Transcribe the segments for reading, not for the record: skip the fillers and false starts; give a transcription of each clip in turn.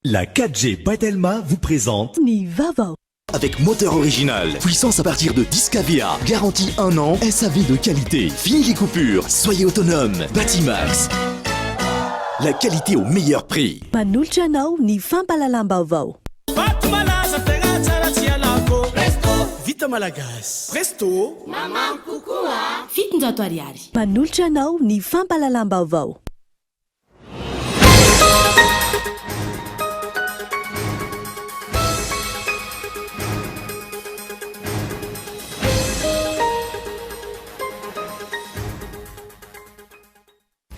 La 4G by Telma vous présente Ny vaovao. Avec moteur original, puissance à partir de 10 kVA, garantie 1 an, SAV de qualité, fini les coupures, soyez autonome, Batimax. La qualité au meilleur prix. Manolotra anao ny fampahalalam-baovao. Vato malaza tegna tsara tsy alako Presto Vita malagasy Presto Mamamy kokoa 700 ariary. Manolotra anao ny fampahalalam-baovao.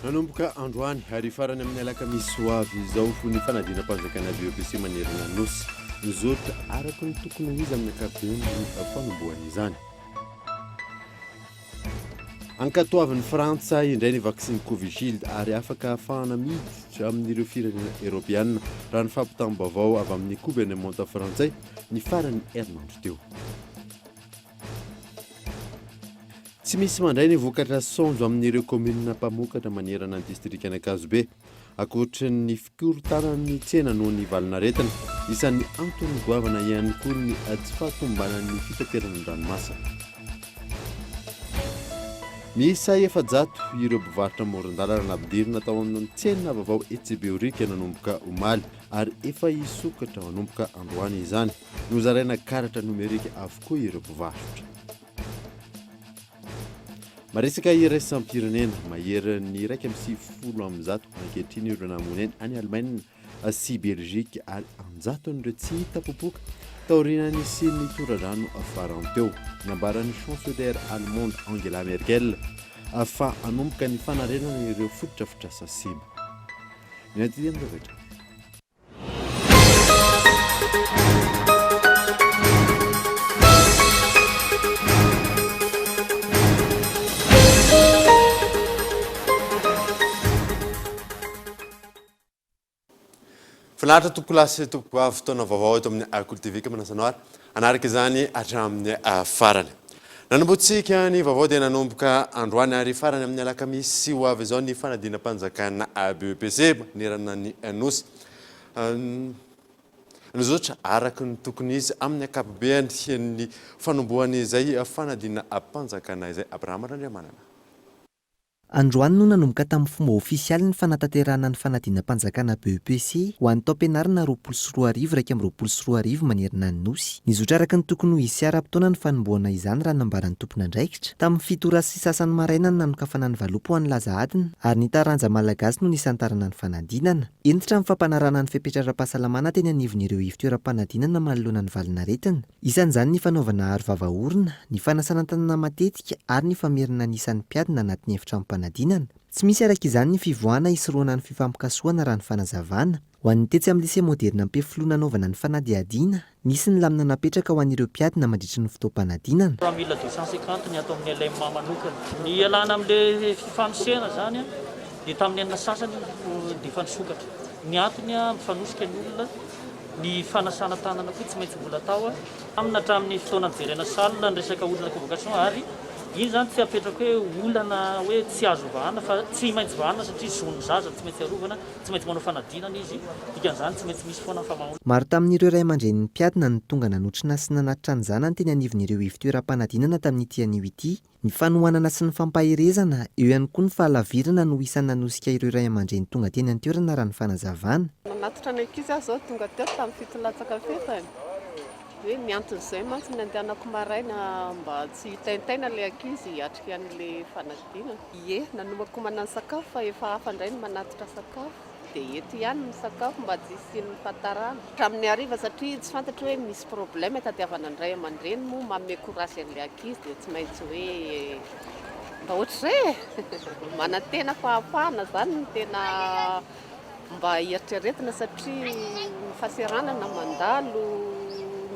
Nanomboka androany ary farany amin'ny alakamisy ho avy izao ny fanadinam-panjakana BEPC manerana ny Nosy. Mizotra araka ny tokony ho izy amin'ny ankapobeny ny fanombohana izany. Ankatoavin'i Frantsa indray ny vaksiny Covishield ary afaka ahafahana miditra amin'ireo firenena Eoropeana, raha ny fampitam-baovao avy amin'ny governemanta frantsay ny faran'ny herinandro teo. Tsy misy mandray ny vokatra saonjo amin'ireo kaominina mpamokatra manerana ny distrikan'Ankazobe. Ankoatry ny fikorontanan'ny tsena noho ny valanaretina, isan'ny antony goavana ihany koa ny tsy fahatomombanan'ny fitaterana an-dranomasina. Miisa 400 ireo mpivarotra amoron-dalana nampidirina tao amin'ny tsena vaovao etsy Behoririka nanomboka omaly ary efa hisokatra manomboka androany izany. Nozaraina karatra nomerika avokoa ireo mpivarotra. Maresaka iraisam-pirenena, maherin'ny 191 ankehitriny ireo namoy aina any Alemaina sy Belgique ary an-jatony ireo tsy hita popoka taorian'ny nisian'ny toradrano farany teo. Nambaran'ny chancelière allemande Angela Merkel fa hanomboka ny fanarenana ireo fotodrafitrasa simba. Ny andiany avy hatrany. Finaritra tompokolahy sy tompokovavy, fotoana vaovao eto amin'ny Kolo TV ka manasa anao ary hanaraka izany hatramin'ny farany. Nanombohantsika ny vaovao dia nanomboka androany ary farany amin'ny alakamisy ho avy izao ny fanadinam-panjakana BEPC manerana ny Nosy. Nizotra araka ny tokony izy amin'ny ankapobeany ny fanombohan'izay fanadinam-panjakana izay. Abraham Randriamanana. Androany no nanomboka tamin'ny fomba ofisialy ny fanatanterahana ny fanadinam-panjakana BEPC ho an'ny taom-pianarana 2020 2021 manerana ny Nosy. Nizotra araka ny tokony ho izy sy ara-potoana ny fanombohana izany raha ny nambaran'ny tompon'andraikitra. Tamin'ny fito ora sy sasany maraina no nanokafana ny valopy ho an'ny laza adina ary ny taranja malagasy no nisantarana ny fanadinana. Hentitra ny fampanarahana ny fepetra ara-pahasalamana teny anivon'ireo ivon-toeram-panadinana manoloana ny valin'aretina. Isan'izany ny fanaovana aro vava orona, ny fanasana tanana matetika ary ny famerina ny isan'ny mpiadina anatin'ny efitranom-panadinana. Tsy misy araka izany ny fivoahana hisorohana ny fifampikasohana raha ny fanazavana. Ho an'ny tetsy amin'ny Lycée Moderina Ampefiloha nanaovana ny fanadihadiana, nisy ny lamina napetraka ho an'ireo mpiadina mandritry ny fotoam-panadinana. 3250 ny ato amin'ny LMA manokana. Ny ialana amin'ilay fifanosehana izany dia tamin'ny enina sasany dia efa nisokatra. Ny antony mifanosika ny olona. Ny fanasana tanana koa tsy maintsy mbola atao. Amina hatramin'ny fotoana nijerena salle ny resaka olana convocation ary iny izany tsy apetrako hoe olana hoe tsy azo vahana fa tsy maintsy vahana satria zon'ny zaza tsy maintsy arovana, tsy maintsy manao fanadinana izy, dikan'izany tsy maintsy misy foana ny famahaolana. Maro tamin'ireo ray aman-drenin'ny mpiadina no tonga nanotrona sy nanatitra ny zanany teny anivon'ireo ivon-toeram-panadinana tamin'ity anio ity. Ny fanohanana sy ny fampaherezana, eo ihany koa ny fahalavirana no isan'ny nanosika ireo ray aman-dreny tonga teny an-toerana raha ny fanazavana. Nanatitra ny ankizy aho izao tonga teto tamin'ny fito latsaka fefany. Hoe ny anton'izay mantsy ny andehanako maraina mba tsy hitaintaina ilay ankizy hiatrika an'ilay fanadinana. Ie, nanomankomana ny sakafo fa efa hafa indray ny manatitra sakafo. Dia eto ihany ny sakafo mba tsy hisian'ny fahatarana. Hatramin'ny hariva satria tsy fantatro hoe misy problème itadiavana ny ray aman-dreny moa manome courage an'ilay ankizy dia tsy maintsy hoe mba ohatr'izay e! Manantena fahafahana izany no tena mba eritreretina satria ny fahaseranana mandalo,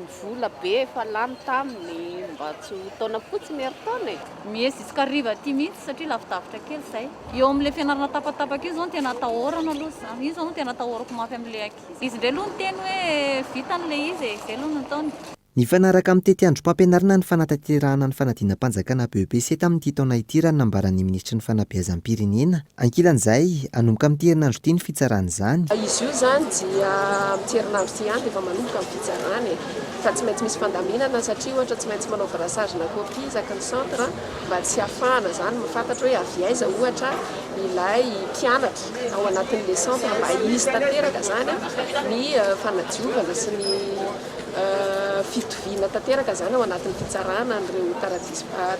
ny vola be efa lany taminy, mba tsy ho taona fotsiny herintaona e! Miha jusqu'à hariva aty mihitsy satria lavidavitra kely izay. Eo amin'ilay fianarana tapatapaka io izao no tena atahorana aloha izany. Io izao no tena atahorako mafy amin'ilay ankizy. Izy indray aloha niteny hoe vitany ilay izy e, izay aloha no nataony. Nifanaraka amin'ny tetiandrom-pampianarana ny fanatanterahana ny fanadinam-panjakana BEPC tamin'ity taona ity raha ny nambaran'ny minisitry ny Fanabeazam-pirenena. Ankilan'izay, hanomboka amin'ity herinandro ity ny fitsarana izany. Izy io izany dia amin'ity herinandro ity ihany dia efa manomboka ny fitsarana e! Fa tsy maintsy misy fandaminana satria ohatra tsy maintsy manao brassage na copie isaky ny centre mba tsy hahafahana izany mahafantatra hoe avy aiza ohatra ilay mpianatra ao anatin'ilay centre mba hisy tanteraka izany ny fanadiovana sy ny fitoviana tanteraka izany ao anatin'ny fitsarana an'ireo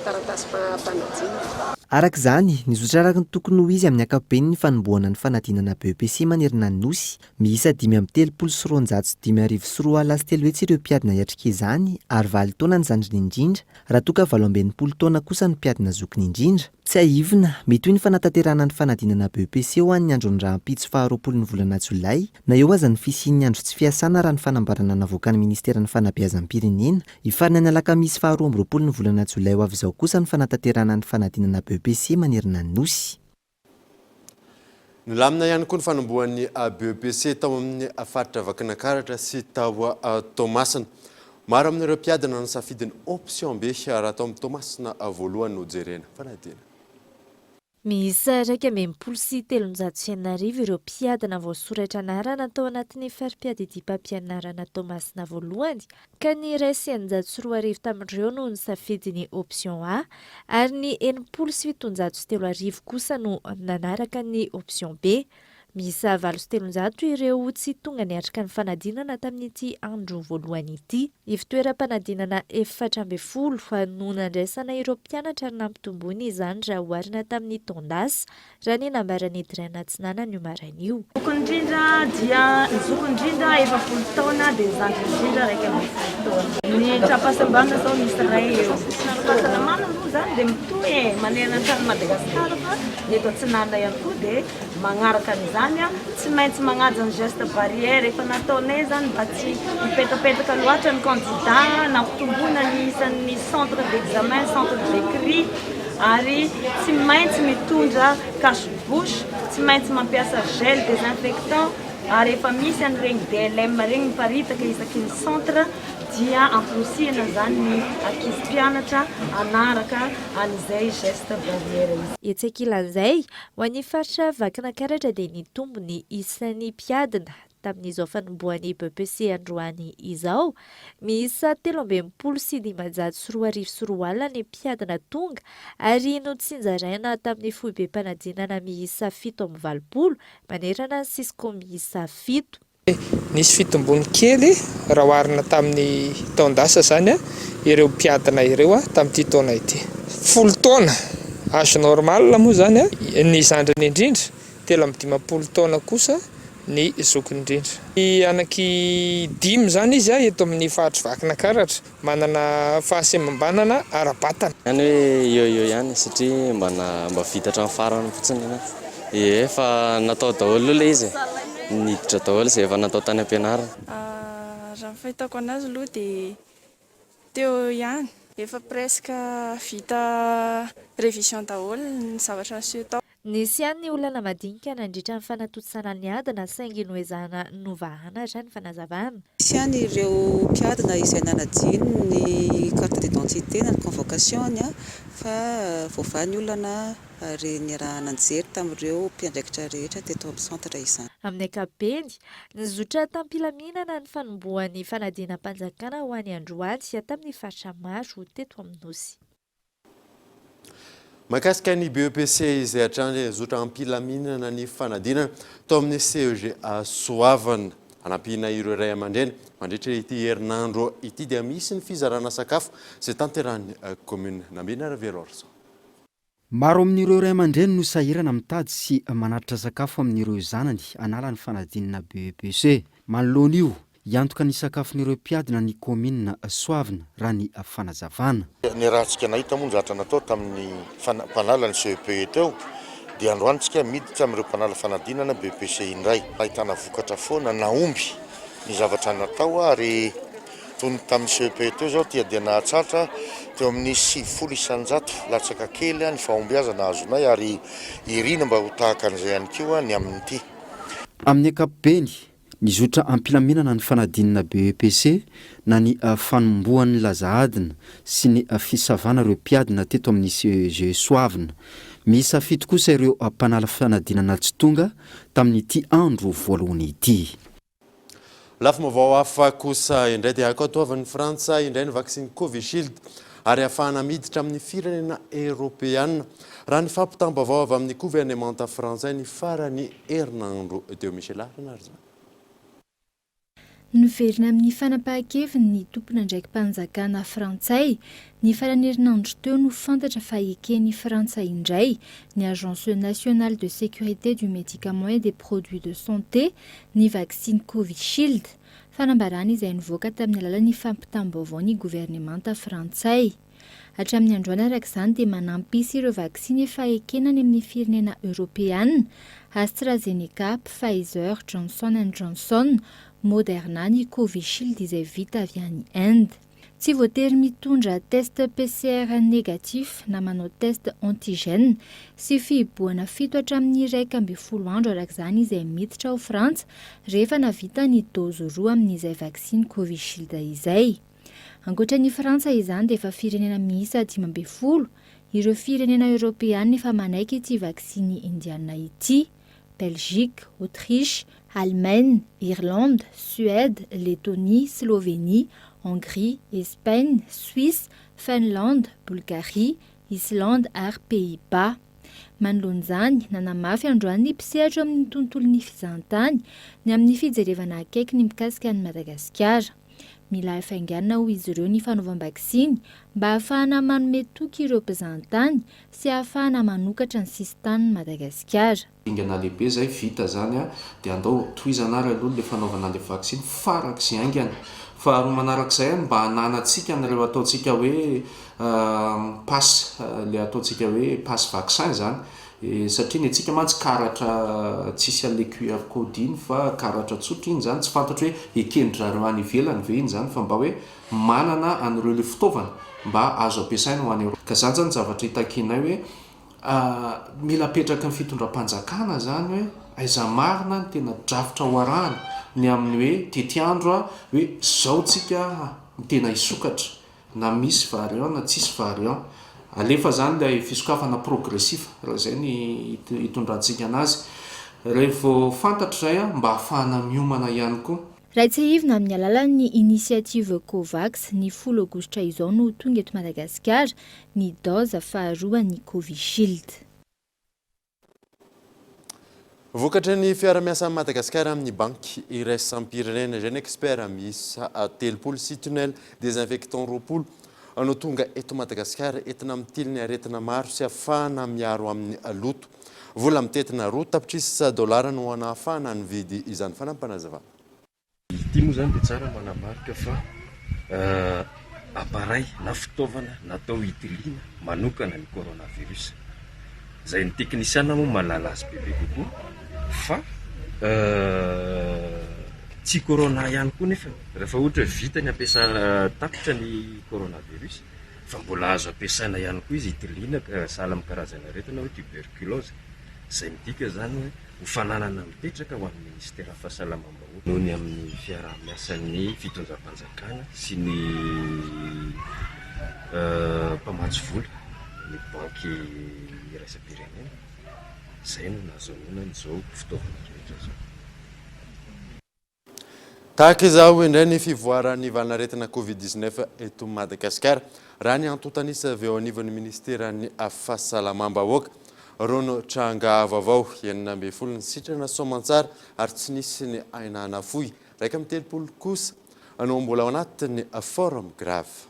taratasim-panadinana. Araka izany, nizotra araka ny tokony ho izy amin'ny ankapobeny ny fanombohana ny fanadinana BEPC manerana ny Nosy. Miisa 335,235 ireo mpiadina hiatrika izany ary valo taona ny zandriny indrindra, raha toa ka 68 taona kosa ny mpiadina zokiny indrindra. Tsiahivina, mitohy ny fanatanterahana ny fanadinana BEPC ho an'ny andron'ny rahampitso faha 20 ny volana jolay, Na eo aza ny fisian'ny andro tsy fiasana raha ny fanambarana navoakan'ny ministeran'ny fanabeazam-pirenena, hifarana ny alakamisy faha 22 ny volana jolay ho avy izao kosa ny fanatanterahana ny fanadinana BEPC manerana ny Nosy. Nilamina ihany koa ny fanombohan'ny BEPC tao amin'ny faritra Vakinankaratra sy tao Toamasina. Maro amin'ireo mpiadina no nisafidy ny option B raha tao amin'ny Toamasina voalohany no jerena. Fanadihana. Miisa 6361 ireo mpiadina voasoratra anarana tao anatin'ny fari-piadidiam-pampianarana Toamasina voalohany, ka ny 2001 tamin'ireo no nisafidy ny option A, ary ny 360 kosa no nanaraka ny option B. Miisa 308 ireo tsy tonga niatrika ny fanadinana tamin'ity andro voalohany ity. Ivotoeram-panadinana 14 no nandraisana ireo mpianatra ary nampitomboina izany raha oharina tamin'ny taon-dasa, raha ny nambaran'i Drain Atsinanana io maraina io. Zokiny indrindra dia ny zokiny indrindra 40 taona dia ny zandriny indrindra 11 taona. Ny tra-pahasembanana izao misy iray eo. Fahasalamana aloha izany dia mitohy e, manerana ny tanin'i Madagasikara fa ny eto Atsinanana ihany koa dia Magnaraka an'izany, tsy maintsy magnaja ny geste barrière efa nataonay zany mba tsy hipetapetaka loatra ny candidat, nampitomboina ny isan'ny centre d'examen, centre d'écrit ary tsy maintsy mitondra cache bouche, tsy maintsy mampiasa gel désinfectant ary efa misy an'iregny DLM regny miparitaka isaky ny centre dia amporisihina zany ny ankizy mpianatra hanaraka an'izay geste barrière izay. Etsy ankilan'izay, ho an'ny faritra Vakinankaratra dia nitombo ny isan'ny mpiadina tamin'izao fanombohan'ny BEPC androany izao. Miisa 263 20 ny mpiadina tonga ary notsinjaraina tamin'ny foibem-panadinana miisa 87 manerana ny Cisco miisa fito. Nisy fitombony kely raha oharina tamin'ny taon-dasa izany ireo mpiadina ireo tamin'ity taona ity. Folo taona, âge normal moa izany, ny zandriny indrindra, 53 taona kosa ny zokiny indrindra. Anaky dimy izany izy eto amin'ny faritr'i Vakinankaratra. Manana fahasembanana ara-batana. Ihany hoe eo eo ihany satria mba na mba vita hatramin'ny farany fotsiny ny anahy. Ie, efa natao daholo aloha ilay izy e. Niditra daholo izay efa natao tany am-pianarana. Raha ny fahitako anazy aloha dia teo eo ihany. Efa presque vita révision daholo ny zavatra niseho tao. Nisy ihany ny olana madinika nandritra ny fanatontosana ny adina saingy noezahana novahana hatrany ny fanazavana. Nisy ihany ireo mpiadina izay nanadino ny carte d'identité na ny convocation-ny fa voavaha ny olana ary niarahana nijery tamin'ireo mpiandraikitra rehetra teto amin'ny centre izany. Amin'ny ankapobeny, nizotra tam-pilaminana ny fanombohan'ny fanadinam-panjakana ho an'ny androany tamin'ny faritra maro teto amin'ny Nosy. Mahakasika ny BEPC izay hatrany zotra am-pilaminana ny fanadinana tao amin'ny CEG Soavina. Hanampiana ireo ray aman-dreny mandritra ity herinandro ity dia misy ny fizarana sakafo izay tanterahin'ny kaominina. Nambina Raveloarison. Maro amin'ireo ray aman-dreny no sahirana mitady sy manatitra sakafo amin'ireo zanany hanala ny fanadinana BEPC. Manoloana io, Hiantoka ny sakafon'ireo mpiadina ny kaominina Soavina, raha ny fanazavana. Ny ratsika nahita moa ny zavatra natao tamin'ny mpanala ny CEPE teo dia androany tsika miditra amin'ireo mpanala fanadinana BEPC indray. Nahitana vokatra foana, nahomby ny zavatra natao ary toy ny tamin'ny CEPE teo izao tia dia nahatratra teo amin'ny 90% latsaka kely ny fahombiazana azonay ary irina mba ho tahaka an'izay ihany koa ny amin'ity. Amin'ny ankapobeny, Nizotra am-pilaminana ny fanadinana BEPC na ny fanombohan'ny laza adina sy ny fisavana ireo mpiadina teto amin'ny CEG Soavina. Miisa fito kosa ireo mpanala fanadinana tsy tonga tamin'ity andro voalohany ity. Lafim-baovao hafa kosa indray dia ankatoavin'i Frantsa indray ny vaksiny Covishield ary ahafahana miditra amin'ny firenena Eoropeana, raha ny fampitam-baovao avy amin'ny governemanta frantsay ny faran'ny herinandro teo. Michela Ranarison. Niverina amin'ny fanapahan-keviny ny tompon'andraiki-panjakana frantsay. Ny faran'ny herinandro teo no fantatra fa eken'i Frantsa indray ny Agence nationale de sécurité du médicament et des produits de santé ny vaksiny Covishield. Fanambarana izay nivoaka tamin'ny alalan'ny fampitam-baovaon'ny governemanta frantsay. Hatramin'ny androany araka izany dia manampy isa ireo vaksiny efa ekena any amin'ny firenena Eoropeana, AstraZeneca, Pfizer, Johnson and Johnson, Moderna, ny Covishield izay vita avy any Inde. Tsy voatery mitondra test PCR négatif na manao test antigène sy fihibohana fito hatramin'ny 11 andro araka izany izay miditra ao Frantsa rehefa nahavita ny dozy roa amin'izay vaksiny Covishield izay. Ankoatra an'i Frantsa izany dia efa firenena miisa 15 ireo firenena Eoropeana efa manaiky ity vaksiny indiana ity, Belgique, Autriche, Allemagne, Irlande, Suède, Lettonie, Slovénie, Hongrie, Espagne, Suisse, Finlande, Bulgarie, Islande ary Pays-Bas. Manoloana izany, nanamafy androany ny mpisehatra eo amin'ny tontolon'ny fizahantany ny amin'ny fijerevana akaiky ny mikasika an'i Madagasikara. Mila hafainganina hoy izy ireo ny fanaovam-baksiny mba hahafahana manome toky ireo mpizahantany sy hahafahana manokatra ny sisintanin'i Madagasikara. Dingana lehibe zay vita zany a, de andao tohizana ary aloha le fanaovana anle vaksiny farak'izay haingana. Faharoa manarak'izay a, mba hananantsika an'ireo ataontsika hoe pass, le ataontsika hoe pass vaccin zany, satria ny antsika mantsy karatra tsisy an'le QR code iny fa karatra tsotra iny zany, tsy fantatro hoe eken-dry zareo any ivelany ve iny zany fa mba hoe manana an'ireo le fitaovana mba azo ampiasaina ho any Ka zany zany zavatra itakianay hoe Mila apetraky ny fitondram-panjakana izany hoe aiza marina ny tena drafitra ho arahana ny amin'ny hoe tetiandro hoe izao tsika no tena hisokatra na misy variant na tsisy variant. Alefa izany ilay fisokafana progressif raha izay ny hitondrantsika anazy. Rehefa fantatra izay mba hahafahana miomana ihany koa. Raha tsiahivina amin'ny alalan'ny Initiative Covax, ny folo aogositra izao no ho tonga eto Madagasikara ny doze faharoan'ny Covishield. Vokatry ny fiara-miasan'i Madagasikara amin'ny Banky iraisam-pirenena, Jeune Expert miisa 30 sy tunnel désinfectant 20 no tonga eto Madagasikara entina mitily ny aretina maro sy ahafahana miaro amin'ny loto. Vola mitentina roa tapitrisa dolara no nahafahana nividy izany fanampinazavana. Ity moa izany dia tsara manamarika fa appareil na fitaovana natao hitiliana manokana ny coronavirus. Izay ny teknisiana moa mahalala azy bebe kokoa fa tsy corona ihany koa nefa rehefa ohatra hoe vita ny ampiasana tapitra ny coronavirus fa mbola azo ampiasaina ihany koa izy hitiliana sahala amin'ny karazana aretina hoe tuberculose, izay midika izany hoe ho fananana mipetraka ho an'ny minisiteran'ny fahasalamam-bahoaka noho ny amin'ny fiaraha-miasan'ny fitondram-panjakana sy ny mpamatsy vola, ny banky iraisam-pirenena, izay no nahazahoana an'izao fitaovana rehetra izao. Tahaka izao indray ny fivoaran'ny valanaretina Covid 19 eto Madagasikara, raha ny antontan'isa avy eo anivon'ny minisiteran'ny Fahasalamam-bahoaka. Roa no tranga vaovao, 16 ny sitrana soamantsara ary tsy nisy ny aina nafoy. 31 kosa no mbola ao anatin'ny forme grave.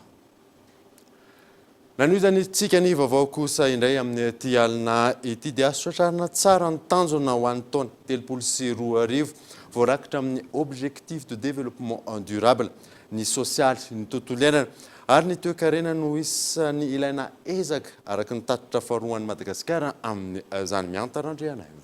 Nanohizantsika ny vaovao kosa indray amin'ity alina ity dia azo tratrarina tsara ny tanjona ho an'ny taona 2030 voarakitra amin'ny Objectifs de développement durable. Ny sosialy, ny tontolo iainana ary ny toekarena no isan'ny ilaina ezaka araka ny tatitra faharoan'i Madagasikara amin'izany. Mihanta Randrianaivo.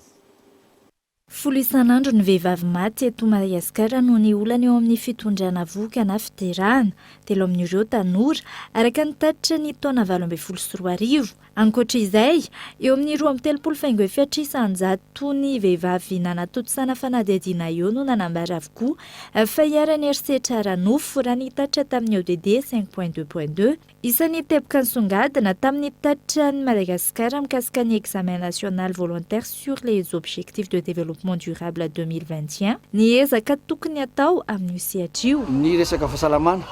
Folo isan'andro ny vehivavy maty eto Madagasikara noho ny olana eo amin'ny fitondrana vohoka na fiterahana. Telo amin'ireo tanora, araka ny tatitra ny taona 2018. Ankoatra izay, eo amin'ny 32 faingo efatra isan-jaton'ny vehivavy nanatontosana fanadihadiana eo no nanambara avokoa fa iharan'ny herisetra ara-nofo, raha ny tatitra tamin'ny ODD cinq point deux point deux. Isan'ny teboka nisongadina tamin'ny tatitra an'i Madagasikara mikasika ny Examen national volontaire sur les objectifs de développement durable 2021 ny ezaka tokony hatao amin'io sehatra io. Ny resaka fahasalamana,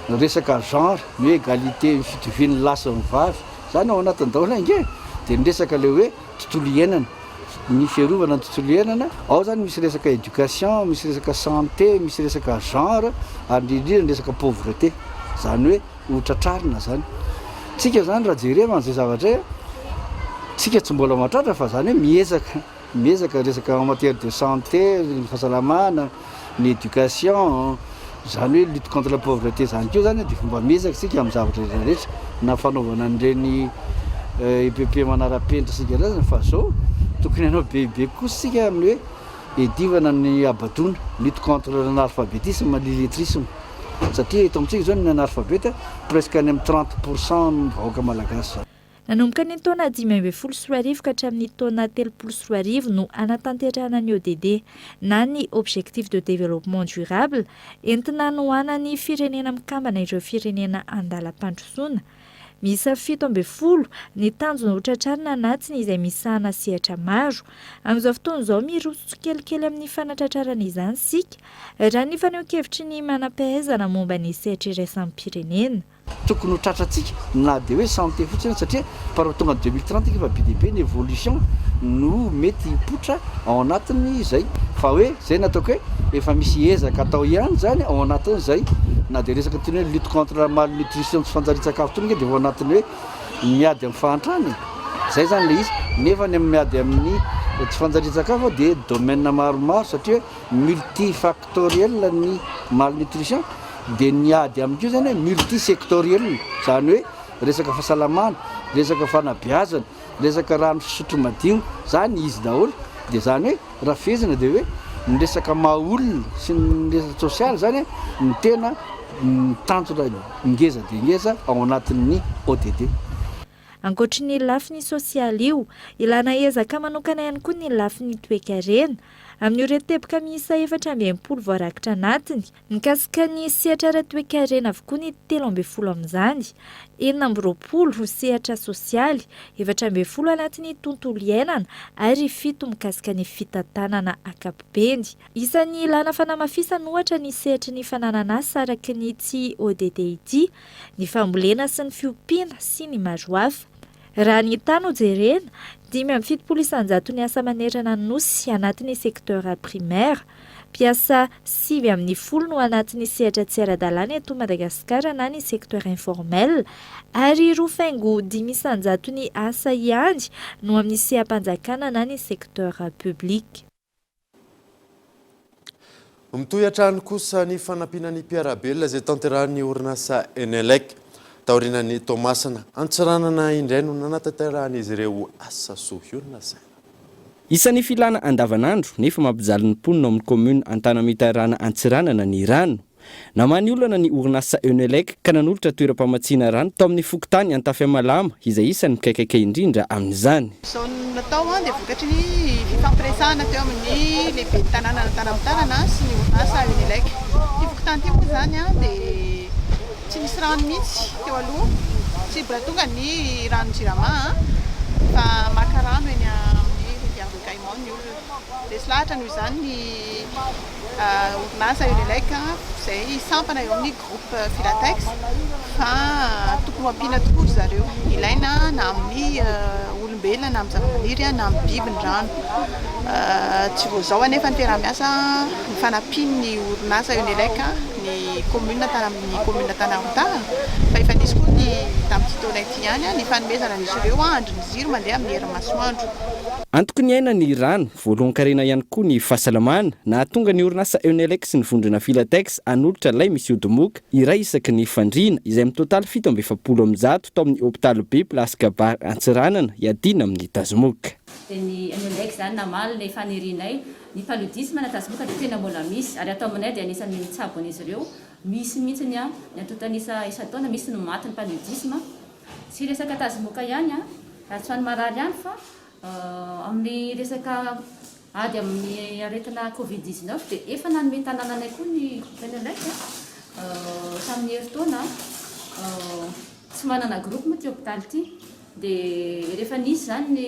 ny resaka genre, ny hoe égalité, ny fitovian'ny lahy sy ny vavy, zany ao anatiny daholo ange e! Dia ny resaka ilay hoe tontolo iainana, ny fiarovana ny tontolo iainana, ao zany misy resaka éducation, misy resaka santé, misy resaka genre, ary indrindra indrindra ny resaka pauvreté, zany hoe ho tratrarina zany. Tsika zany raha jereva an'izay zavatra izay, tsika tsy mbola mahatratra fa zany hoe miezaka. Miezaka resaka en matière de santé, ny fahasalamana, ny éducation, izany hoe lutte contre la pauvreté izany koa izany dia fomba miezaka isika amin'ny zavatra rehetra rehetra na fanaovana an'ireny EPP manara-penitra sy ny karazany fa izao tokony hanao bebe kosa isika amin'ny hoe hiadivana ny habadoana, lutte contre l'analphabétisme, l'illettrisme satria eto amintsika izao ny analphabète presque any amin'ny 30 pour cent ny vahoaka malagasy izany. Nanomboka ny taona 2015 ka hatramin'ny taona 2030 no hanatanterahana ny ODD na ny Objectifs de Développement Durable, entina hanohanan'ny Firenena Mikambana ireo firenena andalam-pandrosoana. Miisa 17 ny tanjona hotratrarina anatiny izay misahana sehatra maro. Amin'izao fotoana izao, miroso tsikelikely amin'ny fanatratrarana izany isika, raha ny fanehoan-kevitry ny manam-pahaizana momba ny sehatra iraisam-pirenena. Tokony ho tratrantsika na dia hoe santé fotsiny aza satria par raha tonga 2030 efa be dia be ny évolution no mety hipoitra ao anatiny izay fa hoe zay no ataoko hoe efa misy ezaka atao ihany zany ao anatin'izay na dia resaka toy ny hoe lutte contre la malnutrition tsy fanjarian-tsakafo tony nge dia efa ao anatin'ny hoe miady amin'ny fahantrana e, zay zany le izy nefa ny miady amin'ny tsy fanjarian-tsakafo dia domaine maromaro satria hoe multifactoriel ny malnutrition. Dia ny ady aminy koa zany hoe multi sectoriel, zany hoe resaka fahasalamana, resaka fanabeazana, resaka rano fisotro madio, zany izy daholo. Dia zany hoe raha fehezina dia hoe ny resaka maha olona sy ny resaka sosialy zany no tena tanjona ngeza dia ngeza ao anatin'ny ODD. Ankoatry ny lafiny sosialy io, ilana ezaka manokana ihany koa ny lafiny toekarena. Amin'ireo teboka miisa 64 voarakitra anatiny, mikasika ny sehatra ara-toekarena avokoa ny 13 amin'izany, 26 sehatra sosialy, 14 anatin'ny tontolo iainana ary fito mikasika ny fitantanana ankapobeny. Isan'ny ilana fanamafisana ohatra ny sehatry ny fananan'asa araka ny ity ODD ity, ny fambolena sy ny fiompiana sy ny maro hafa. Raha ny tany ho jerena, 75 isan-jaton'ny asa manerana ny Nosy anatin'ny secteur primaire. Mpiasa sivy amin'ny folo no anatin'ny sehatra tsy ara-dalàna eto Madagasikara na ny secteur informel, ary roa faingo dimy isan-jaton'ny asa ihany no amin'ny seha-panjakana na ny secteur public. Mitohy hatrany kosa ny fanampiana ny mpiara-belona izay tanterahin'ny orinasa Enelec. Taorianan'i Toamasina, Antsiranana indray no nanatanterahan'izy ireo asa soa hionona saina. Isan'ny filana andavanandro nefa mampijaly ny mponina ao amin'ny commune Antanamitarana Antsiranana ny rano. Namaha ny olana ny orinasa Enelec ka nanolotra toeram-pamatsiana rano tao amin'ny fokontany Antafiamalama izay isan'ny mikaikaika indrindra amin'izany. Izao natao dia vokatry ny fifampiresahana teo amin'ny lehiben'ny tanànan'Antanamitarana sy ny orinasa Enelec. Ity fokontany ity moa izany dia tsy nisy rano mihitsy teo aloha, tsy mbola tonga ny ranon'ny Jirama fa maka rano eny amin'ny rivière de Caïman ny olona. Resy lahatra noho izany ny orinasa Unelec izay sampana eo amin'ny groupe Filatex fa tokony ho ampiana tokoa ry zareo. Ilaina na amin'ny olombelona na amin'ny zavamaniry na amin'ny biby ny rano. Tsy vao izao anefa ny fiaraha-miasa ny fanampian'ny orinasa Unelec ny commune ny commune Tanarontana fa efa nisy koa ny tamin'ity taona ity ihany ny fanomezana an'izy ireo andrin'ny jiro mandeha amin'ny herin'ny masoandro. Antoky ny aina ny rano, voalohan-karena ihany koa ny fahasalamana. Nahatonga ny orinasa Enelec sy ny vondrona Filatex hanolotra lay misy odimoka iray isaky ny fandriana, izay mitotaly 147 tao amin'ny hopitaly be Place Gabard Antsiranana hiadiana amin'ny tazomoka. Dia ny Enelec izany namaly ilay fanirianay. Ny paludisme na tazomoka dia tena mbola misy ary ato aminay dia anisan'ny mitsabo an'izy ireo. Misy mihitsy ny antontan'isa isan-taona, misy ny maty ny paludisme. Tsy resaka tazomoka ihany ary tsy ho an'ny marary ihany fa amin'ny resaka ady amin'ny aretina Covid 19 dia efa nanome tanàna anay koa ny groupe Enelec tamin'ny herintaona. Tsy manana groupe moa ity hopitaly ity dia rehefa nisy izany ny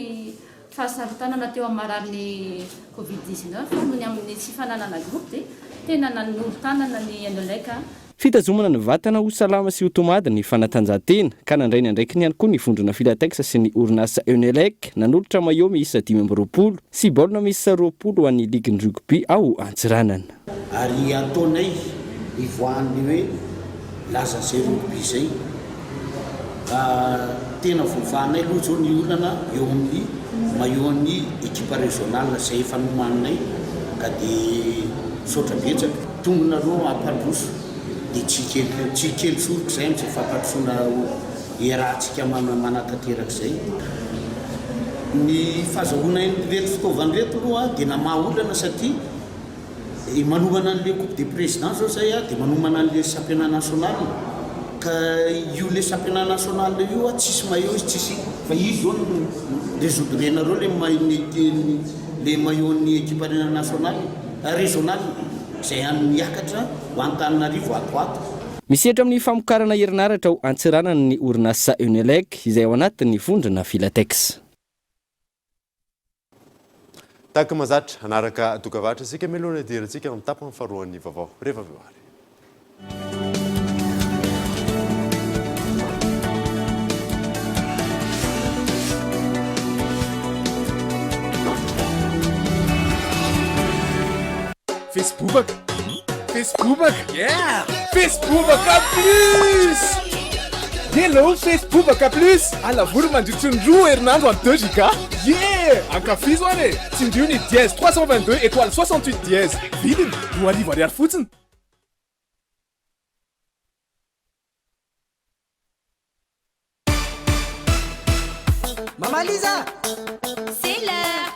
fahasarotanana teo amin'ny mararin'ny Covid 19 noho ny amin'ny tsy fananana groupe dia tena nanolo-tanana ny Enelec. Fitazomana ny vatana ho salama sy ho tomady ny fanatanjahantena, ka nandray ny andraikiny ihany koa ny vondrona Filatex sy ny orinasa Enelec, nanolotra maillot miisa 25 sy baolina miisa 20 ho an'ny ligin'ny rugby ao Antsiranana. Ary ataonay hivoahan'ny hoe laza zay rugby zay. Tena voavahanay aloha zao ny olana eo amin'ny maillot-n'ny ekipa régionale zay efa nomaninay ka dia misaotra betsaka. Tonga nareo hampandroso dia tsy hikely tsy hikely soroka izay amin'izay fampandrosoana iarahantsika manatanteraka izay. Ny fahazahoana an'ireto fitaovana ireto aloha dia namaha olana satria manomana an'ilay coupe des présidents izao izay dia manomana an'ilay championnat national ka io ilay championnat national io tsisy maillot izy tsisy fa izy izao no résoudre-nareo ilay maillot-n'ny équipe nationale régionale. Izay any miakatra ho Antananarivo ato ato. Misehatra amin'ny famokarana herinaratra ao Antsiranana ny orinasa Unelec izay ao anatin'ny vondrona Filatex. Tahaka mahazatra, hanaraka dokavarotra isika mialoha ny hidirantsika amin'ny tapany faharoan'ny vaovao rehefa avy eo ary. Facebobaka Facebobaka yeah Facebobaka plus Hello Facebobaka plus Alavory mandritry ny roa herinandro amin'ny 2 giga Yeah Ankafizo ary e Tsindrio ny dièse 322 étoile 68 dièse Vidiny 2000 ariary fotsiny Mama Liza C'est l'heure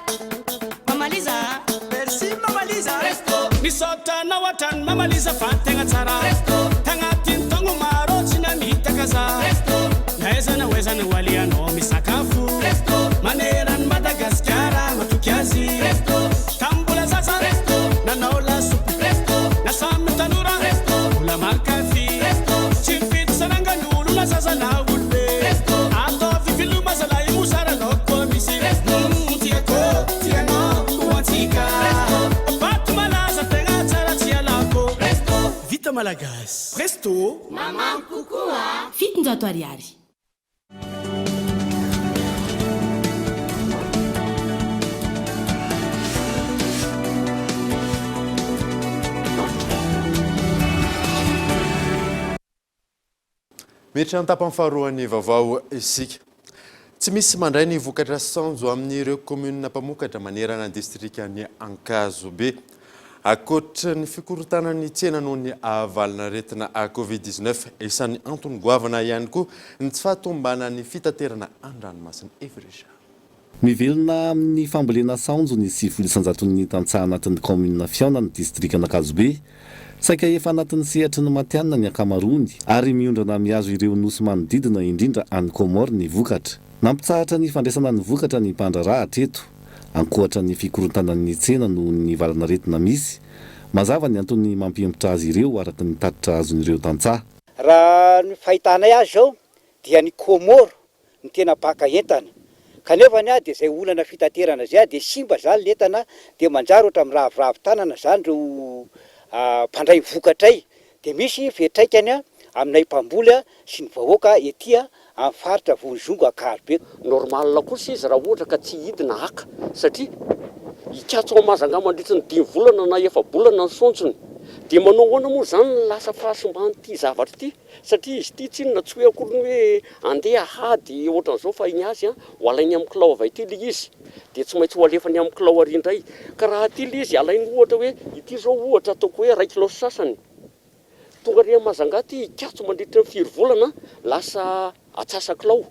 Mama Liza Merci Mama Liza Presto Misaotra anao hatrany Mama Liza fa tegna tsara Presto Tagnatin'ny taogno maro tsy namitaka za Presto Na aiza na ho aiza na ho alehanao misakafo Presto Maneran'i Madagasikara matoky azy Presto Tamin'ny mbola zaza Presto Nanao lasopy Presto Na samy tanora Presto Mbola mankafy Presto Tsy mifidy saranga ny olo na zaza na olobe Presto Ataovy veloma zalahy mosara laoko misy Presto Humm tiako tianao ho antsika Presto Vato malaza tegna tsara tsy alako Presto Vita malagasy Presto Mamamo kokoa 700 ariary. Miditra ny tapany faharoan'ny vaovao isika. Tsy misy mandray ny vokatra saonjo amin'ireo kaominina mpamokatra manerana ny distrikan'i Ankazobe. Ankoatra ny fikorontanan'ny tsena noho ny valanaretina Covid 19, isan'ny antony goavana ihany koa ny tsy fahatomombanan'ny fitaterana an-dranomasina. Evo Richard. Mivelona amin'ny fambolena saonjo ny 90 isan-jaton'ny tantsaha anatin'ny kaominina Fihaonana, distrikan'Ankazobe. Saika efa anatin'ny sehatry ny matihanina ny ankamaroany ary miondrana mihazo ireo nosy manodidina indrindra any Comores ny vokatra. Nampitsahatra ny fandraisana ny vokatra ny mpandraharaha hatreto. Ankoatra ny fikorontanan'ny tsena noho ny valanaretina misy, mazava ny antony mampihemotra azy ireo araka ny tatitra azon'ireo tantsaha. Raha ny fahitanay azy izao dia ny Comores no tena mpaka entana. Kanefa ny ahy dia izay olana fitaterana izay dia simba izany ny entana dia manjary ohatra miraviravy tanana izany ireo mpandray vokatray dia misy fiantraikany aminay mpamboly sy ny vahoaka ety amin'ny faritra Vonizongo Ankazobe. Normal kosa izy raha ohatra ka tsy hidina haka satria hikatso ao Majunga mandritry ny dimy volana na efa-bolana ny saontsony. Dia manao ahoana moa izany ny lasa fahasimban'ity zavatra ity satria izy ity tsinona tsy hoe akory ny hoe andeha hahady ohatran'izao fa ny azy ho alainy amin'ny kilao avy aty ilay izy dia tsy maintsy ho alefany amin'ny kilao ary indray. Ka raha aty ilay izy alainy ohatra hoe ity izao ohatra ataoko hoe iray kilao sy sasany. Tonga ary Majunga aty hikatso mandritra ny firy volana lasa atsasakilao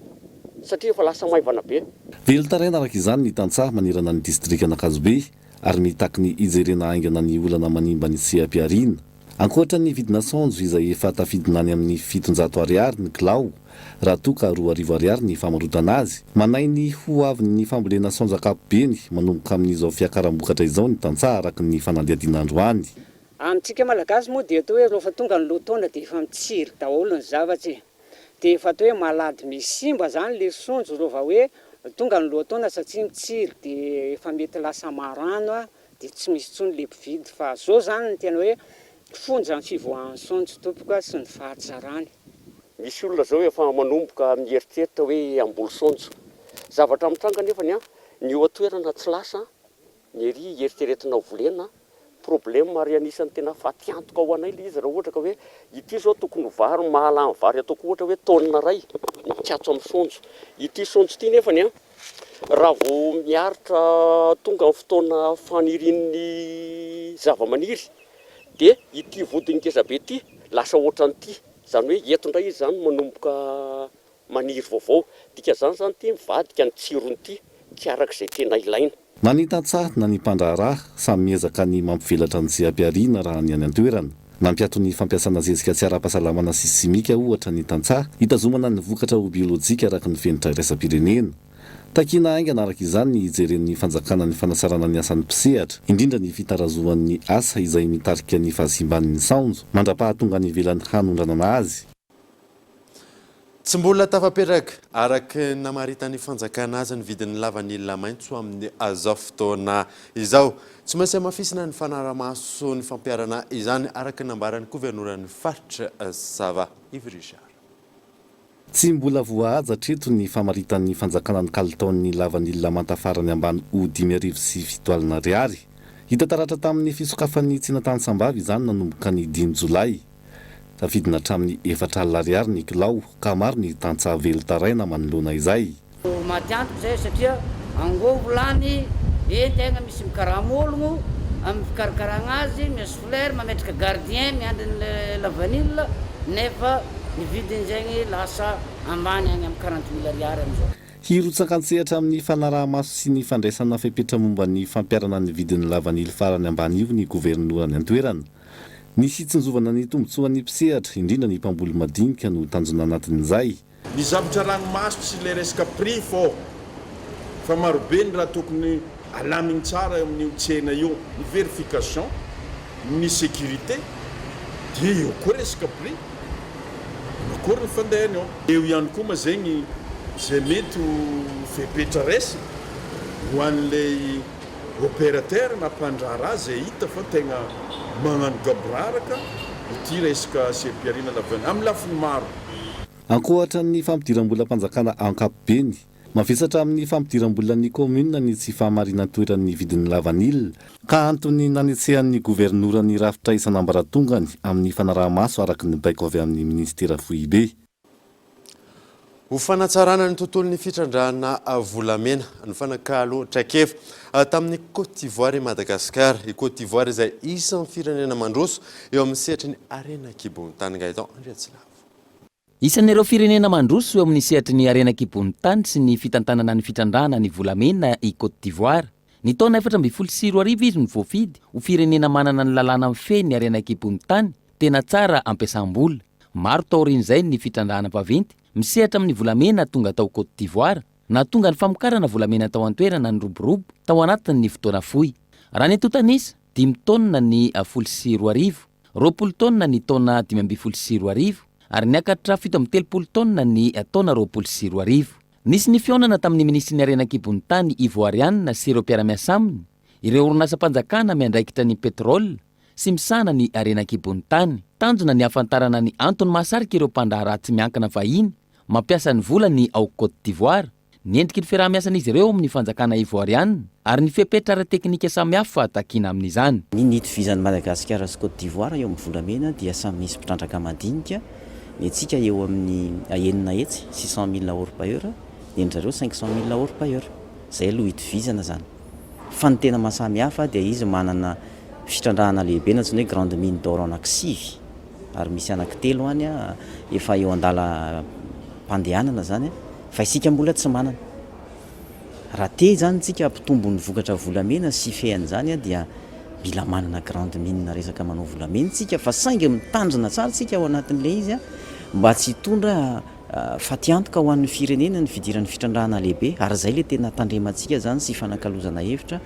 satria efa lasa maivana be. Velon-taraina araka izany ny tantsaha manerana ny distrikan'Ankazobe ary mitaky ny hijerena haingana ny olana manimba ny seha-pihariana. Ankoatra ny vidina saonjo izay efa tafidina any amin'ny 700 ariary ny kilao, raha toa ka 2000 ariary ny famarotana azy, manahy ny ho avin'ny fambolena saonjo ankapobeny manomboka amin'izao fiakaram-bokatra izao ny tantsaha araka ny fanadihadiana androany. Amintsika Malagasy moa dia atao hoe rehefa tonga ny lohataona dia efa mitsiry daholo ny zavatra e. Dia efa atao hoe malady misy simba zany le sonjo rehefa hoe tonga ny lohataona satria mitsiry dia efa mety lasa marano dia tsy misy intsony le mpividy fa zao zany ny tena hoe fonja ny fivoahan'ny saonjo tompoko a sy ny fahatsarany. Misy olona zao efa manomboka mieritreritra hoe hamboly saonjo. Zavatra mitranga nefany an, ny eo an-toerana tsy lasa, ny ery eritreretina ho volena, problème ary anisan'ny tena fatiantoka ho anay le izy raha ohatra ka hoe ity zao tokony ho vary mahalany vary ataoko ohatra hoe tonne iray mikatso amin'ny saonjo. Ity saonjo ity nefany an, Raha vao miaritra tonga ny fotoana fanirian'ny zavamaniry dia ity vodiny ngezabe ity lasa ohatran'ity, izany hoe eto indray izy izany manomboka maniry vaovao, dikan'izany izany ity mivadika ny tsiron'ity tsy araka izay tena ilaina. Na ny tantsaha na ny mpandraharaha, samy miezaka ny mampivelatra ny seha-pihariana raha ny any an-toerana. Nampiato ny fampiasana zezika tsy ara-pahasalamana sy simika, ohatra, ny tantsaha, hitazomana ny vokatra ho biolojika araka ny fenitra iraisam-pirenena. Takiana haingana araka izany ny hijeren'ny fanjakana ny fanatsarana ny asan'ny mpisehatra, indrindra ny fitarazohan'ny asa izay mitarika ny fahasimban'ny saonjo, mandra-pahatonga any ivelany hanondranana azy. Tsy mbola tafapetraka, araka ny namaritan'ny fanjakana azy ny vidin'ny lavanila maitso amin'izao fotoana izao. Tsy maintsy hamafisina ny fanarahamaso ny fampiharana izany, araka ny nambaran'ny governoran'ny faritra Sava, Yves Richard. Tsy mbola voahaja hatreto ny famaritan'ny fanjakana ny kalitaon'ny lavanila manta farany ambany ho 7500 ariary. Hita taratra tamin'ny fisokafan'ny tsena tany Sambava izany nanomboka ny dimy jolay. Tafidina hatramin'ny 40 ariary ny kilao ka maro ny tantsaha velon-taraina manoloana izay. Maty antoka izay satria angovo lany be tegna misy mikarama ologno amin'ny fikarakaragna azy, miasy fleur, mametraka gardien miandry ny lavanila nefa ny vidiny zegny lasa ambany agny amin'ny quarante mille ariary amizao. Hirotsaka an-tsehatra amin'ny fanaraha-maso sy ny fandraisana fepetra momba ny fampiharana ny vidin'ny lavanily farany ambany io ny governora any an-toerana. Ny fitsinjovana ny tombontsoan'ny mpisehatra, indrindra ny mpamboly madinika no tanjona anatin'izay. Ny zavatra ranomaso tsy ilay resaka prix fô fa marobe ny raha tokony alamigny tsara eo amin'io tsena io, ny verification, ny sécurité, dia eo koa resaka prix, manakory ny fandehany eo. Eo ihany koa ma zegny zay mety ho fepetra raisina ho an'ilay Opérateur na mpandraharaha izay hita fa tegna magnano gaboraraka ity resaka seha-pihariana lavanila amin'ny lafiny maro. Ankoatra ny fampidiram-bolam-panjakana ankapobeny, mavesatra amin'ny fampidiram-bolan'ny kaominina ny tsy fahamarinan-toeran'ny vidin'ny lavanila, ka antony nanetsehan'ny governora ny rafitra isan'ambaratongany amin'ny fanaraha-maso araka ny baiko avy amin'ny minisitera foibe. Ho fanatsarana ny tontolon'ny fitrandrahana volamena, nifanakalo traikefa tamin'i Côte d'Ivoire i Madagasikara. I Côte d'Ivoire izay isan'ny firenena mandroso eo amin'ny sehatry ny harena an-kibon'ny tany. Gaëtan Andriatsilavo. Isan'ireo firenena mandroso eo amin'ny sehatry ny harena an-kibon'ny tany sy ny fitantanana ny fitrandrahana ny volamena i Côte d'Ivoire. Ny taona 2014 izy no voafidy ho firenena manana ny lalàna mifehy ny harena an-kibon'ny tany tena tsara ampiasam-bola. Maro taorian'izay ny fitrandrahana vaventy misehatra amin'ny volamena tonga tao Côte d'Ivoire, nahatonga ny famokarana volamena tao an-toerana niroborobo tao anatin'ny fotoana fohy. Raha ny antontan'isa, dimy taonina ny 2010, 20 taonina ny taona 2015 ary niakatra 37 taonina ny taona 2020. Nisy ny fihaonana tamin'ny minisitry ny harena an-kibon'ny tany Ivoariana sy ireo mpiara-miasa aminy, ireo orinasam-panjakana miandraikitra ny pétrole, sy misahana ny harena an-kibon'ny tany. Tanjona ny hahafantarana ny antony mahasarika ireo mpandraharaha tsy miankina vahiny mampiasa ny volany ao Côte d'Ivoire, ny endriky ny fiaraha-miasan'izy ireo amin'ny fanjakana ivoariana ary ny fepetra ara-teknika samihafa takiana amin'izany. Ny nitovizan'i Madagasikara sy Côte d'Ivoire eo amin'ny volamena dia samy misy mpitrandraka madinika, ny antsika eo amin'ny 600, 600 mille orpailleurs, ny an-dry zareo 500 mille orpailleurs. Izay aloha itovizana izany. Fa ny tena mahasamy hafa dia izy manana fitrandrahana lehibe na antsoina hoe grande mine d'or anaky sivy ary misy anaky telo any efa eo andalam-pandehanana izany fa isika mbola tsy manana. Raha te izany isika hampitombo ny vokatra volamena sy hifehy an'izany dia Mila manana grande mine resaka manao volamena tsika fa saingy mitandrina tsara tsika ao anatin'ilay izy mba tsy hitondra fatiantoka ho an'ny firenena ny fidiran'ny fitrandrahana lehibe ary izay ilay tena tandremantsika izany sy ifanakalozana hevitra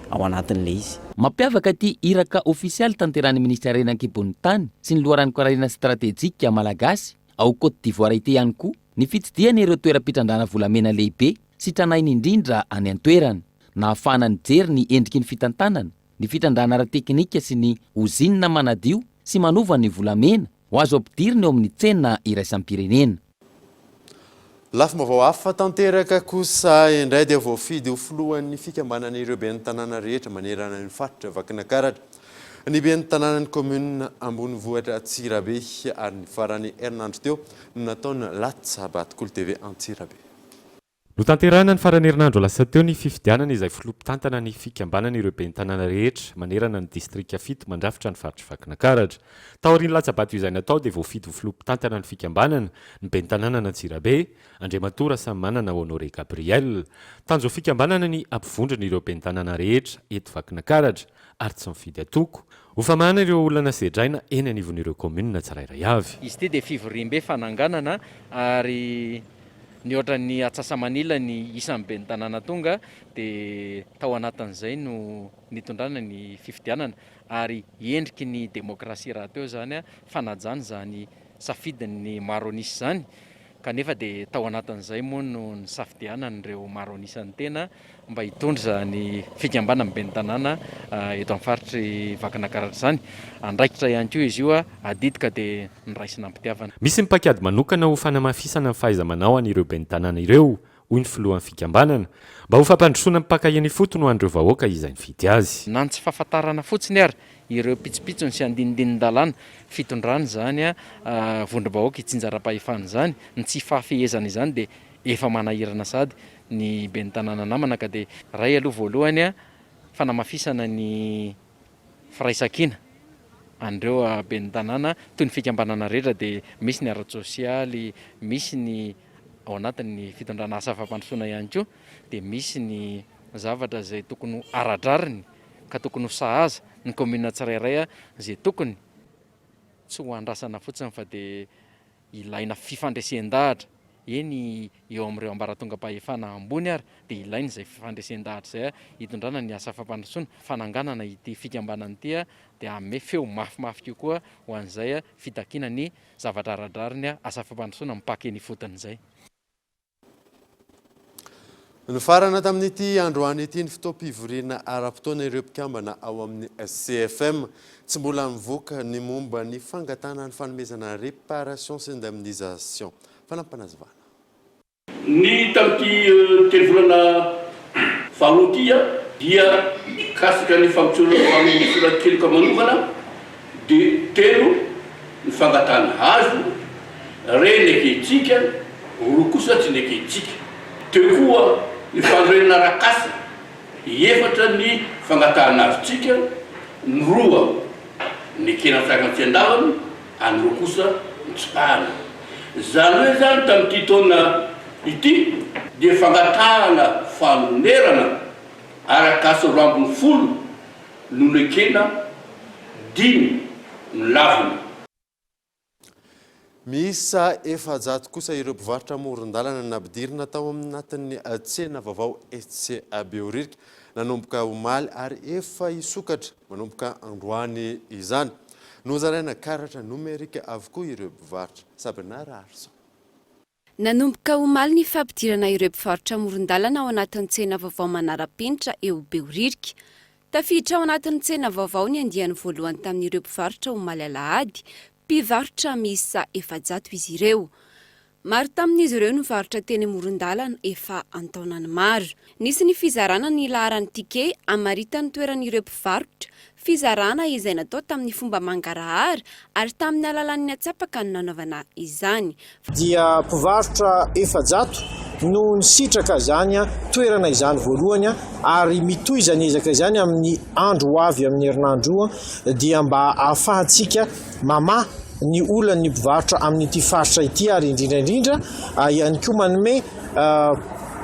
ao anatin'ilay izy. Mampiavaka ity iraka ofisialy tanterahin'ny minisitry harena an-kibon'ny tany sy ny loharanon-karena stratejika malagasy ao Côte d'Ivoire ity ihany koa ny fitsidihana ireo toeram-pitrandrahana volamena lehibe sy tranainy indrindra any an-toerana. Nahafahana nijery ny endriky ny fitantanana, ny fitrandrahana ara-teknika sy ny ozinina manadio sy manova ny volamena ho azo ampidirina eo amin'ny tsena iraisam-pirenena. Lafim-baovao hafa tanteraka kosa indray dia voafidy ho filohan'ny fikambanan'ireo ben'ny tanàna rehetra manerana ny faritra Vakinankaratra ny ben'ny tanànan'ny kaominina ambonivohitra Antsirabe ary ny faran'ny herinandro teo no natao ny latsa-bato Kolo TV Antsirabe. Notanterahina ny faran'ny herinandro lasa teo ny fifidianana izay filoha mpitantana ny fikambanana ireo ben'ny tanàna rehetra manerana ny distrika fito mandrafitra ny faritr'i Vakinankaratra. Taorian'ny latsa-bato izay natao dia voafidy ho filoha mpitantana ny fikambanana ny ben'ny tanànan'Antsirabe, Andriamatoa Rasamimanana Honoré Gabriel. Tanjon'ny fikambanana ny hampivondrona ireo ben'ny tanàna rehetra eto Vakinankaratra ary tsy mifidy antoko. Ho famahana ireo olana sedraina eny anivon'ireo kaominina tsirairay avy. Izy ity dia fivoriambe fananganana ary Nihoatra ny atsasa-manila ny isan'ny ben'ny tanàna tonga dia tao anatin'izay no nitondrana ny fifidianana ary endriky ny demokrasia rahateo izany fanajana izany safidin'ny maro an'isa izany kanefa dia tao anatin'izay moa no nisafidianan'ireo maro an'isa ny tena mba hitondra izany fikambanan'ny ben'ny tanàna eto amin'ny faritr'i Vakinankaratra izany. Andraikitra ihany koa izy io, adidy ka dia noraisina am-pitiavana. Misy ny paikady manokana ho fanamafisana ny fahaiza-manao an'ireo ben'ny tanàna ireo, hoy ny filohan'ny fikambanana, mba ho fampandrosoana mipaka eny ifotony ho an'ireo vahoaka izay nifidy azy. Na ny tsy fahafantarana fotsiny ary ireo pitsopitsony sy andinindinin-dalàna fitondrana izany vondrom-bahoaka itsinjaram-pahefana izany, ny tsy fahafehezana izany dia efa manahirana sahady ny ben'ny tanàna namana ka dia iray aloha voalohany fanamafisana ny firaisankina an'ireo ben'ny tanàna toy ny fikambanana rehetra dia misy ny ara-tsosialy, misy ny ao anatin'ny fitondrana asa fampandrosoana ihany koa dia misy ny zavatra izay tokony ho ara-drariny ka tokony ho sahaza ny kaominina tsirairay izay tokony tsy ho andrasana fotsiny fa dia ilaina fifandresen-dahatra, eny eo amin'ireo ambaratongam-pahefana ambony ary dia ilaina izay fifandresen-dahatra izay hitondrana ny asa fampandrosoana. Fananganana ity fikambanana ity dia hanome feo mafimafy kokoa ho an'izay fitakiana ny zavatra ara-drariny asa fampandrosoana mipaka eny ifotony izay. Nifarana tamin'ity androany ity ny fotoam-pivoriana ara-potoana ireo mpikambana ao amin'ny CFM. Tsy mbola nivoaka ny momba ny fangatahana ny fanomezana réparation sy indemnisation. Fanampinazavana. Ny tamin'ity telovolana faharoa ity dia mikasika ny famotsoran-keloka manokana dia telo ny fangatahana azo, Re nekentsika, roa kosa tsy nekentsika. Teo koa ny fanorenana arak'asa, efatra ny fangatahana azontsika, ny roa nekena an-tsakany sy an-davany, ary ny roa kosa notsipahana. Izany hoe izany tamin'ity taona ity dia fangatahana fanonerana arak'asa 12 no nekena, dimy nolavina. Miisa 400 kosa ireo mpivarotra amoron-dalana nampidirina tao anatin'ny tsena vaovao etsy Behoririka nanomboka omaly ary efa hisokatra manomboka androany izany. Nozaraina karatra nomerika avokoa ireo mpivarotra. Sabrina Raharison. Nanomboka omaly ny fampidirana ireo mpivarotra amoron-dalana ao anatin'ny tsena vaovao manara-penitra eo Behoririka. Tafiditra ao anatin'ny tsena vaovao ny andiany voalohany tamin'ireo mpivarotra omaly alahady. Mpivarotra miisa 400 izy ireo. Maro tamin'izy ireo no nivarotra teny amoron-dalana efa an-taonany maro. Nisy ny fizarana ny laharan'ny ticket hamaritan'ny toeran'ireo mpivarotra, fizarana izay natao tamin'ny fomba mangarahara ary tamin'ny alalan'ny atsapaka no nanaovana izany. Dia mpivarotra 400 no nisitraka izany toerana izany voalohany ary mitohy izany ezaka izany amin'ny andro ho avy amin'ny herinandro io dia mba ahafahantsika mamaha ny olan'ny mpivarotra amin'ity faritra ity ary indrindra indrindra ihany koa manome.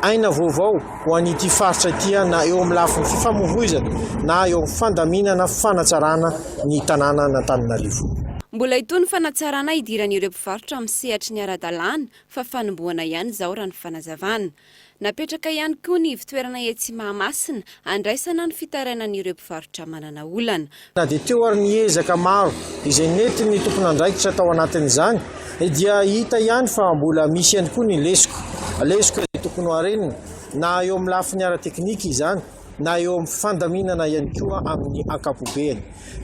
aina vaovao ho an'ity faritra ity na eo amin'ny lafiny fifamoivoizana na eo amin'ny fandaminana fanatsarana ny tanànan'Antananarivo. Mbola hitohy ny fanatsarana hidiran'ireo mpivarotra amin'ny sehatry ny ara-dalàna fa fanombohana ihany izao raha ny fanazavana. Napetraka ihany koa ny ivontoerana etsy Mahamasina handraisana ny fitarainan'ireo mpivarotra manana olana. Na dia teo ary ny ezaka maro izay nentin'ny tompon'andraikitra tao anatin'izany dia hita ihany fa mbola misy ihany koa ny lesoka. Lesoka izay tokony ho harenina na eo amin'ny lafiny ara-teknika izany na eo amin'ny fandaminana ihany koa amin'ny ankapobeny.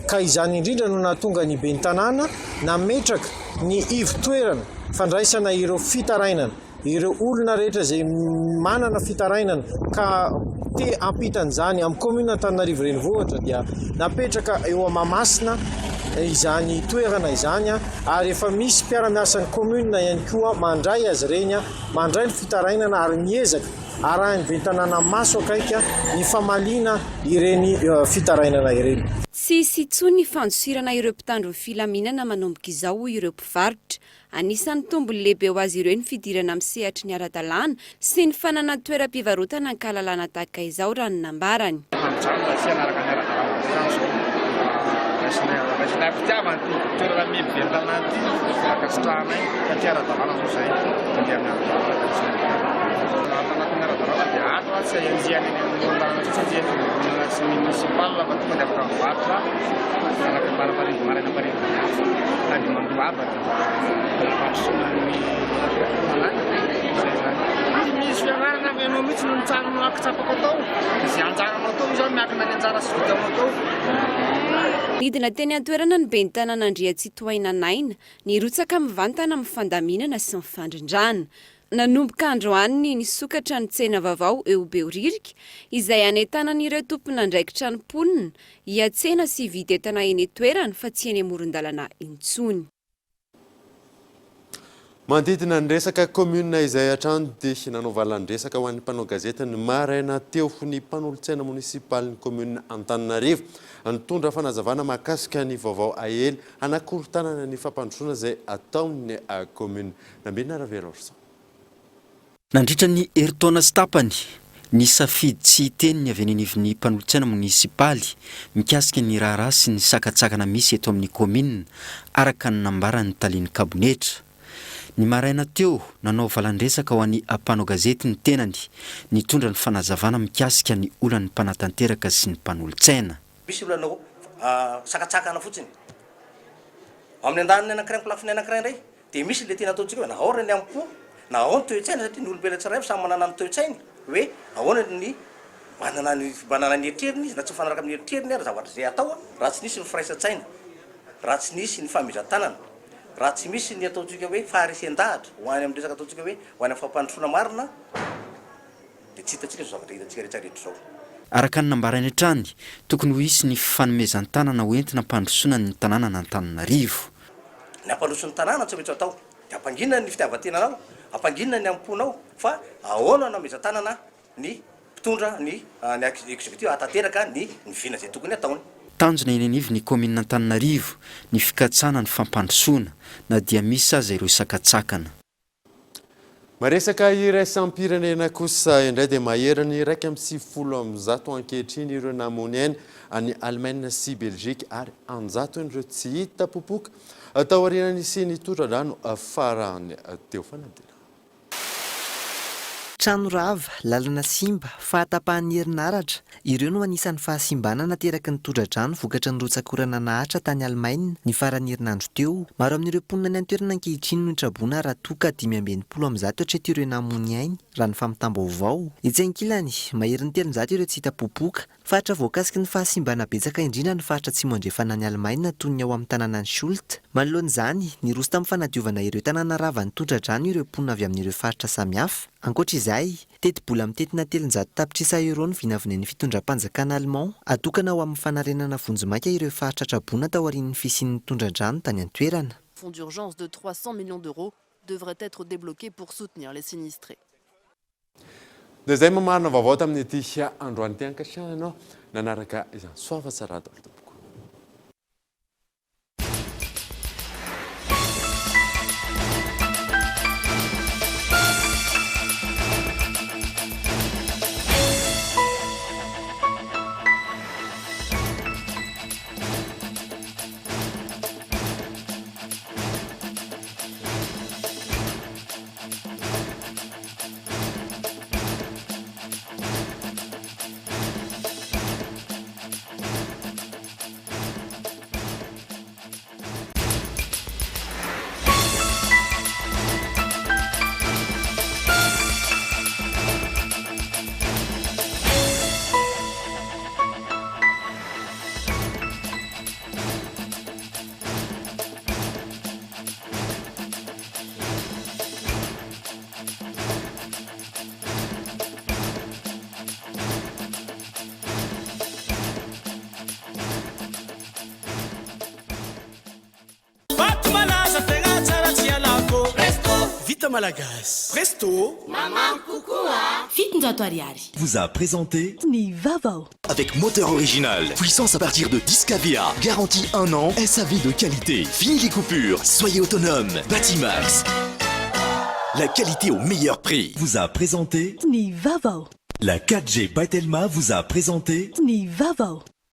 Ka izany indrindra no nahatonga ny ben'ny tanàna nametraka ny ivontoerana fandraisana ireo fitarainana. Ireo olona rehetra izay manana fitarainana ka te hampita an'izany amin'ny commune Antananarivo Renivohitra dia napetraka eo Mahamasina izany toerana izany ary efa misy mpiara-miasan'ny commune ihany koa mandray azy ireny, mandray ny fitarainana ary miezaka arahin'ny ben'ny tanàna maso akaiky ny famaliana ireny fitarainana ireny. Tsy hisy intsony ny fandosirana ireo mpitandro ny filaminana manomboka izao hoy ireo mpivarotra. Anisan'ny tombony lehibe ho azy ireo ny fidirana amin'ny sehatry ny ara-dalàna sy ny fananany toeram-pivarotana an-kalalana tahaka izao, raha ny nambarany. Efa mijanona tsy hanaraka ny ara-dalàna amin'izay izany izao. Raisinay raisinay am-pitiavana ity toerana mihiboka eny an-tanàna ity, ankasitrahanay satria ara-dalàna izao izahay mandeha amin'ny ara-dalàna dia raisinay am-pitiavana. Ato anatin'ny ara-dalàna dia ato tsy enjehina eny amin'ny moron-dalana intsony, tsy enjehin'ny fikambanana sy municipal fa tonga dia afaka mivarotra araka ny maraimaraina maraina sady mandoa haba. Fampandrosoana ny tanàna, izay zany. Tsy misy fianarana fa ianao mihitsy no mitsara no akitsapaka atao, izay anjaranao atao io zany miankina ny anjara sy vitanao atao. Nidina teny an-toerana ny ben'ny tanàna Andriantsitohaina Naina, nirotsaka mivantana amin'ny fandaminana sy ny fandrindrana. Nanomboka androany ny nisokatra ny tsena vaovao eo Behoririka, izay hanentanan'ireo tompon'andraikitra ny mponina hiantsena sy hividy entana eny an-toerana fa tsy eny amoron-dalana intsony. Manodidina ny resaka commune izay hatrany dia nanao valan-dresaka ho an'ny mpanao gazety ny maraina teo ny mpanolotsaina monisipalin'ny commune Antananarivo. Nitondra fanazavana mahakasika ny vaovao aely hanakorontanana ny fampandrosoana izay ataon'ny commune. Nambinina Raveloarison. Nandritra ny herintaona sy tapany, nisafidy tsy hiteny ny avy eny anivon'ny mpanolotsaina monisipaly mikasika ny raharaha sy ny sakantsakana misy eto amin'ny kaominina, araka ny nambaran'ny talen'ny kabonetra. Ny maraina teo, nanao valan-dresaka ho an'ny mpanao gazety ny tenany, nitondra ny fanazavana mikasika ny olan'ny mpanatanteraka sy ny mpanolotsaina. Misy olona sakantsakana fotsiny. Amin'ny andaniny anankiray ankolafiny anankiray indray, Dia misy ilay tena ataontsika hoe na ao ny amim-po na ao ny toe-tsaina satria ny olombelona tsirairay samy manana ny toe-tsainy hoe ahoana ny manana ny manana ny eritreriny izy na tsy mifanaraka amin'ny eritreriny ary zavatra izay atao raha tsy nisy ny firaisan-tsaina, raha tsy nisy ny famindran-tanana, raha tsy misy ny ataontsika hoe faharesen-dahatra ho any amin'ny resaka ataontsika hoe ho any amin'ny fampandrosoana marina dia tsy hitantsika izao zavatra hitantsika rehetra rehetra izao. Araka ny nambarany hatrany, tokony ho hisy ny fifanomezan-tanana ho entina hampandrosoana ny tanànan'Antananarivo. Ny hampandroso ny tanàna tsy maintsy atao. Dia ampanginina ny fitiavan-tenanao, ampanginina ny amim-ponao fa ahoana no hanomezan-tanana ny mpitondra ny ny executif hahatanteraka ny ny vina izay tokony hataony. Tanjona eny anivon'ny kaominina Antananarivo ny fikatsahana ny fampandrosoana na dia misy aza ireo sakantsakana. Maresaka iraisam-pirenena kosa indray dia maherin'ny 191 ankehitriny ireo namoy aina any Alemaina sy Belgique ary an-jatony ireo tsy hita popoka taorian'ny nisian'ny tondra-drano farany teo. Fanadinana. Trano rava, lalana simba, fahatapahan'ny herinaratra, ireo no anisan'ny fahasimbana nateraky ny tondra-drano vokatry ny rotsak'orana nahatra tany Alemaina ny faran'ny herinandro teo. Maro amin'ireo mponina any an-toerana ankehitriny no traboina raha toa ka 165 hatreto ireo namoy ny ainy, raha ny fampitam-baovao. Etsy ankilany, maherin'ny 300 ireo tsy hita popoka. Faritra voakasiky ny fahasimbana betsaka indrindra ny faritra atsimo andrefana any Alemaina toy ny ao amin'ny tanànan'i Schult. Manoloana izany, niroso tamin'ny fanadiovana ireo tanàna rava nitondra-drano ireo mponina avy amin'ireo faritra samihafa. Ankoatra izay, tetibola mitentina 300 tapitrisa euros no vinavinain'ny fitondram-panjakana Allemand hatokana ho amin'ny fanarenana vonjimaika ireo faritra traboina taorian'ny fisian'ny tondra-drano tany an-toerana. Fonds d'urgence de 300 millions d'euros devrait être débloqué pour soutenir les sinistrés. Dia izay mamarana vaovao tamin'ity androany ity ankasitrahana anao nanaraka izany. Soava tsara daholo tompoko. Malagasy. Presto. Mamamy kokoa. 700 ariary. Vous a présenté Ny vaovao. Avec moteur original, puissance à partir de 10 kVA, garantie 1 an, SAV de qualité. Fini les coupures, soyez autonome. Batimax. La qualité au meilleur prix. Vous a présenté Ny vaovao. La 4G by Telma vous a présenté Ny vaovao.